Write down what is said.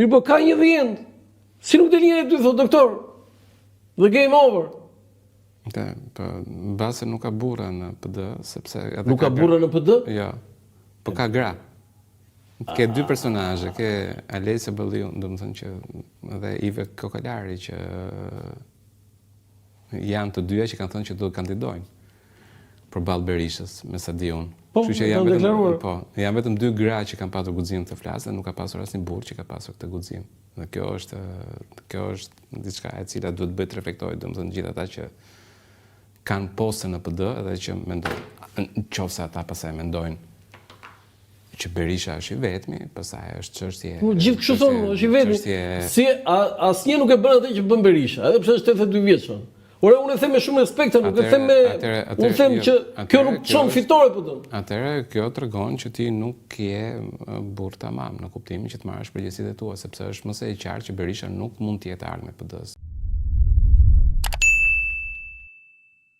Mirëpo ka një the end. Si nuk del njëri aty, thotë doktor. The game over. Të, po, mbase nuk ka burra në PD, sepse edhe Nuk ka burra në PD? Jo. Po ka gra. Ke dy personazhe, ke Alesia Balliu, domethënë që dhe Iva Kokalari që janë të dyja që kanë thënë që do të kandidojnë përballë Berishës, me sa di unë. Po, Kështu që janë vetëm, po, janë vetëm dy gra që kanë patur guxim të flasin, nuk ka pasur asnjë burrë që ka pasur këtë guxim. Dhe kjo është kjo është diçka e cila duhet të bëjë të reflektojë, domethënë gjithë ata që kanë poste në PD dhe që mendojnë, në qoftë se ata pastaj mendojnë që Berisha është i vetmi, pastaj është çështje. Po gjithë kështu thonë, është i vetmi. Si asnjë nuk e bën atë që bën Berisha, edhe pse është 82 vjeç. Ore unë e them me shumë respekt, nuk e them me unë them jo, që kjo nuk çon fitore po thon. Atëherë kjo tregon që ti nuk je burrë tamam në kuptimin që të marrësh përgjegjësitë e tua, sepse është më se e qartë që Berisha nuk mund të jetë e ardhmja e PD-së.